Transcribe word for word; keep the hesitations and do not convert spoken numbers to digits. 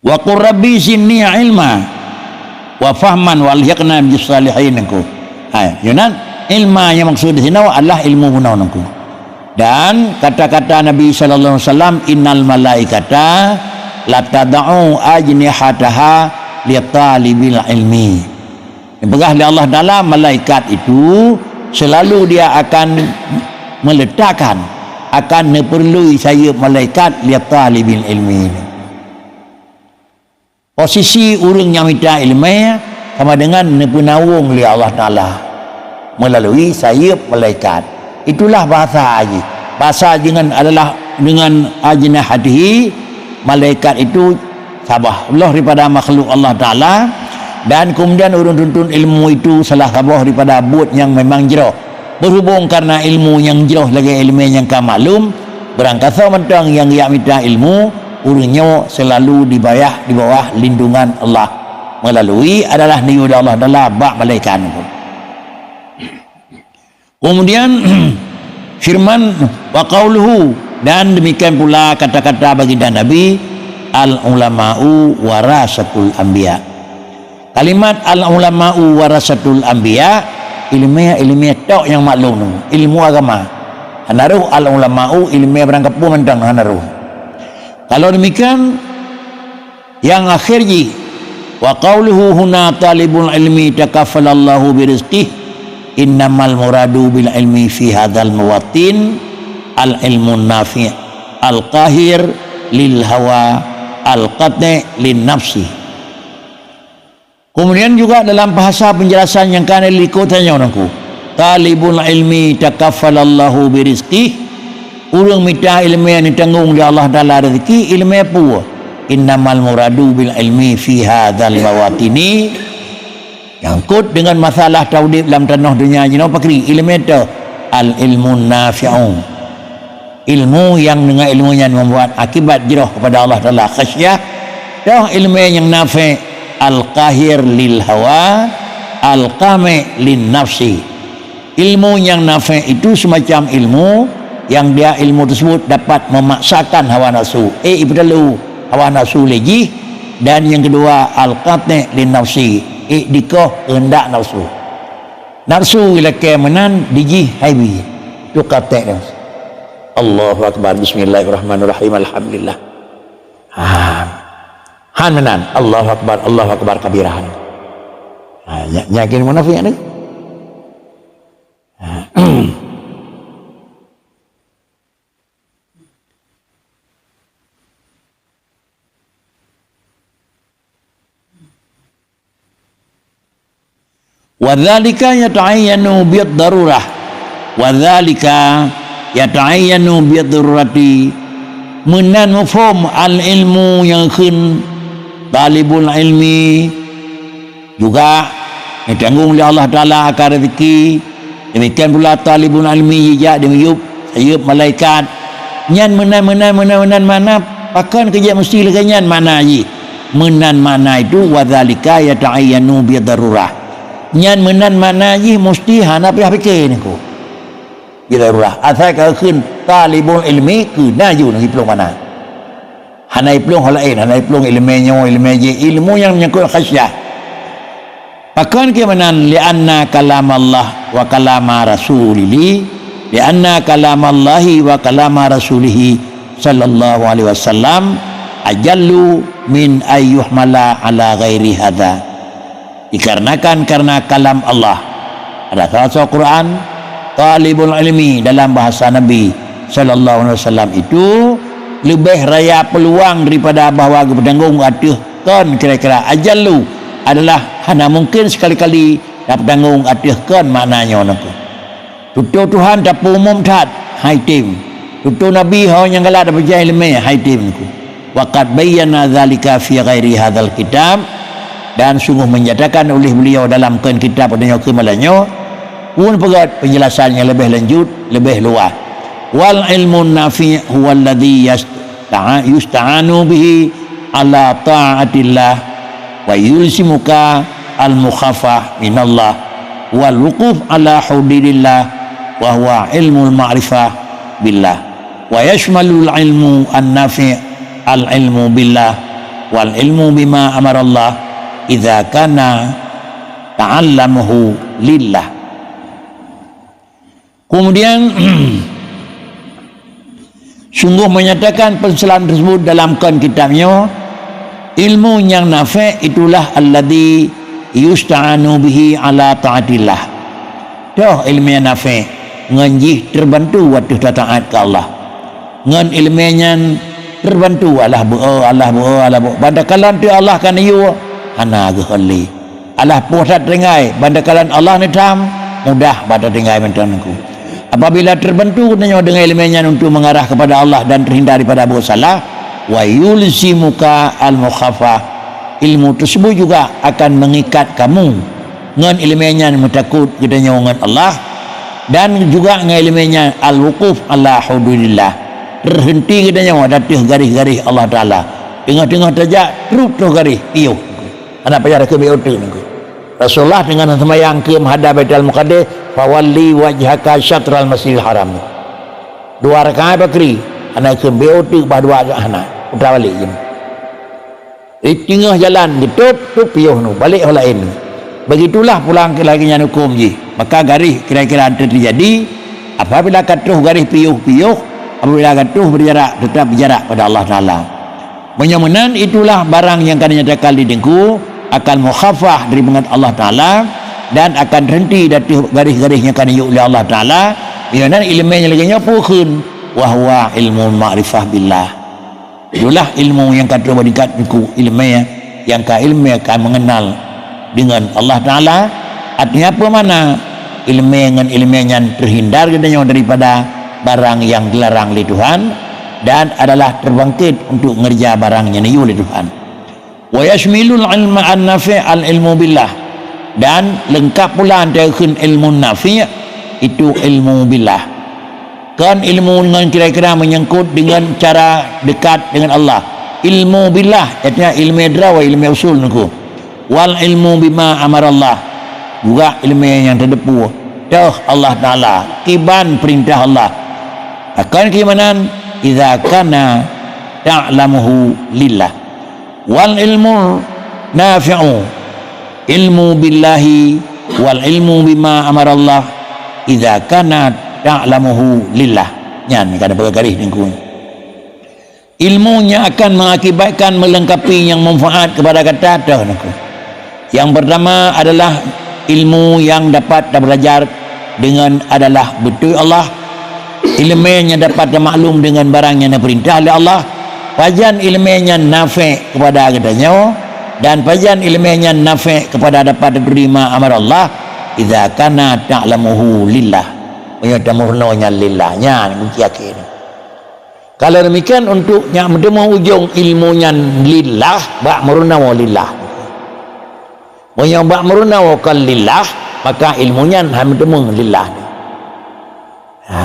Wa qur rabbi zidni ilma wa fahman wa alhiqna bis salihin, nangku. Hai, nyoe nan ilma nyang maksud di sinoe adalah ilmu bunoe, nangku. Dan kata-kata Nabi sallallahu alaihi wasallam, "Innal malaikata latada'u ajnihataha li talibil ilmi." Dipeugah lé Allah Taala, malaikat itu selalu dia akan meletakkan, akan neupeurlui sayeuep malaikat li talibil ilmi. Posisi ureuëng nyang mita iéleumé sama dengan neupeunawong lé Allah Taala meulalu sayeuep malaikat. Itulah bahasa jih. Bahasa dengan adalah dengan ajnihatihi, malaikat itu saboh loh daripada makhluk Allah Taala, dan kemudian ureuëng tuntut ilmu itu salah saboh daripada buet nyang memang jroh. Berhubung karena ilmu nyang jroh lagée iéleumé nyang ka maklum, beurangkasoe mantong nyang jak mita ilmu, ureuëng nyoe seulalu dibayah di bawah lindungan Allah meulalu adalah neuyue lé Allah Taala bak malaikat. Kemudian firman, "Wa qauluhu," dan demikian pula kata-kata baginda Nabi, "Al ulama'u warasatul anbiya." Kalimat "Al ulama'u warasatul anbiya", iéleumé, iéleumé tok nyang maklum nyoe, ilmu agama. Hana roh al ulama'u, iéleumé barang kapeue mantong hana roh. Kalau demikian, nyang akhir jih, "Wa qauluhu huna talibul ilmi takaffalallahu birizqih, innamal muradu bil ilmi fi hadzal mawatin al ilmun nafi', al qahir lil hawa, al qati' lin nafsi." Kemudian juga dalam bahasa penjelasan nyang ka na likot tanyoe nangku, "Talibul ilmi takaffalallahu birizqih," ureuëng mita iéleumé neutanggong lé Allah Taala rezeki, iéleumé peue? "Innamal muradu bil ilmi fi hadzal mawatini," nyangkut dengan masalah taudeb lam tanoh dunia jinoe pakri, iéleumé teuh, "al ilmun nafi'u," ilmu yang dengan ilmu nyan membuat akibat jroh kepada Allah Taala, khasyah, toh iéleumé nyang nafi', al qahir lil hawa, al qami' lin nafsi. Ilmu nyang nafi' itu semacam ilmu yang dia ilmu tersebut dapat memaksakan hawa nafsu, eh, ipeutalu hawa nafsu lé jih, dan yang kedua al qati' lin nafsi, eh, dikoh kehendak nafsu. Nafsu ilakée meunan dijih hai bi. Itu katek dia. Allahu Akbar, bismillahirrahmanirrahim, alhamdulillah. Ha. Han meunan, Allahu Akbar, Allahu Akbar kabira. Ha, nya, nya keuh munafik ni. Ha. Wa dzalika yata'ayyanu bid darurah. Wa dzalika yata'ayyanu bid darurati. Meunan muphom al ilmu nyang kheun talibul ilmi juga neutanggong lé Allah Taala akan rezeki. Demikian pula talibul ilmi jijak dimiyueb sayeueb malaikat. Nyan meunan, meunan, meunan, meunan makna, pakon keu jeuet meusti lagée nyan makna jih? Meunan makna itu, wa dzalika yata'ayyanu bi darurah. Nyan meunan makna jih meusti hana payah pike niko. Bi darurah. Asai ka kheun talibul ilmi keu na ju nang iplueng makna. Hana iplueng hal laén, hana iplueng iéleumé nyoe, iéleumé jih, ilmu nyang menyangkut khasyah. Pakon keu meunan? Li'anna kalam Allah wa kalama rasulihi, li'anna kalam Allahi wa kalama rasulihi sallallahu alaihi wasallam ajallu min ayyuhmala ala ghairi hadza. Dikarenakan karena kalam Allah, ada salah satu Quran, talibul ilmi dalam bahasa Nabi sallallahu alaihi wasallam itu lebih raya peluang daripada bahwa geupeutanggung ateueh kon kira-kira ajallu adalah hana mungkin sekali-kali tapeutanggung ateueh kon makna nyoe nangku. Tutoe Tuhan tapeumum that hai tem. Tutoe Nabi ho nyang galak tapeujai leumé hai tem nangku. Wa qad bayyana dzalika fi ghairi hadzal kitab, dan sungguh menyatakan oleh beliau dalam kon kitab nyoe keumalanyoe pun peugét penjelasan yang lebih lanjut, lebih luas. Wal ilmun nafi' huwa alladzi yus- ta'a-, yusta'anu bihi ala ta'atillah wa yulzimuka al-mukhafah minallah wal wuquf ala hududillah wa huwa ilmul ma'rifah billah wa yashmalul ilmu an-nafi' al-ilmu billah Wal ilmu bima amarallah idza kana ta'allamuhu lillah. Kemudian, sungguh menyatakan penselan tersebut dalam kon kitab nyoe, ilmu nyang nafé' itulah alladzi yusta'anu bihi ala taatillah. Toh ilmu nyang nafé' ngon jih terbantu watèe tataat keu Allah. Ngon ilmu nyan terbantu Allah beu, Allah beu, Allah beu. Bantakalon teu Allah ka neuyue, hana geuhon lé. Allah poh that tinggai, bantakalon Allah neutam, mudah bak that tinggai mantong nangku. Apabila terbantu tanyoe dengan ilmu nyan untuk mengarah kepada Allah dan terhindar daripada buet salah, wa yulzimuka al-mukhafah. Ilmu tersebut juga akan mengikat kamu ngon ilmu nyan meutakot geutanyoe ngon Allah, dan juga ngon ilmu nyan al-wuquf ala hududillah. Terhenti geutanyoe di ateueh garéh-garéh Allah Taala. Teungoh-teungoh tajak, trup troh garéh, piôh. Hana payah takheun bèk uteuk nangku. Rasulullah teungoh seumayang keu menghadap Baitul Muqaddas, "Fawalli wajhaka syatral Masjidil Haram." Dua rakaat bakri, hana kheun bèk uteuk bah dua rakaat hana. Putar balik jeuet. Di teungoh jalan ditôp, tôp piôh nu, balek ho laén. Begitulah pulang keu lagèe nyan huköm jih. Maka garéh kira-kira teujadi, apabila ka troh garéh piôh-piôh, apabila ka troh berjarak, tetap berjarak pada Allah Taala. Meunyoe meunan, itulah barang nyang ka dinyatakan di teungku akan mukhaffaf dari peunget Allah Taala dan akan terhenti di ateueh garéh-garéh nyang ka neuyue lé Allah Taala. Meunyoe nan ileumèe nyang lagèe nyoe peue kheun, wa huwa ilmu ma'rifah billah. Itulah ilmu nyang ka troh bak tingkat teungku ileumèe nyang ka ileumèe ka mengenal dengan Allah Taala. Artinya apa makna? Ileumèe ngon ileumèe nyan terhindar geutanyoe daripada barang nyang dilarang lé Tuhan dan adalah terbangkit untuk ngeureuja barang nyang neuyue lé Tuhan. Wa yashmilul ilma an-nafi' al-ilmu billah. Dan leungkap pula teukeun ilmu nafi' itu ilmu billah. Kon ilmu ngon kira-kira menyangkut dengan cara dekat dengan Allah. Ilmu billah, artinya ilmu droe, ilmu usul nangku. Wal ilmu bima amarallah. Juga ilmu nyang teudepu teuh Allah Taala, kiban perintah Allah. Akan keimanan, idza kana ta'lamuhu lillah. Wal ilmu nafi'u, ilmu billahi, wal ilmu bima amarallah, idza kana ta'lamuhu lillah. Nyan ka na peugah garéh teungku. Ilmu nyang akan mengakibatkan, melengkapi nyang manfaat kepada gata teuh nangku. Yang pertama adalah ilmu yang dapat tabelajar dengan adalah beutôi Allah, ileumèe nyang dapat tamaklum dengan barang nyang neupeurintah lé Allah, pajan ileumèe nyan nafé' kepada geutanyoe, dan pajan ileumèe nyan nafé' kepada dapat teurimong amar Allah, idza kana ta'lamuhu lillah. Meunyoe tameurunoe nyan lillah, nyan kunci akhé. Kalau demikian, untuk nyak meuteumé ujong ilmu nyan lillah, bak meurunoe lillah. Meunyoe bak meurunoe kon lillah, maka ilmu nyan han meuteumé lillah. Ha,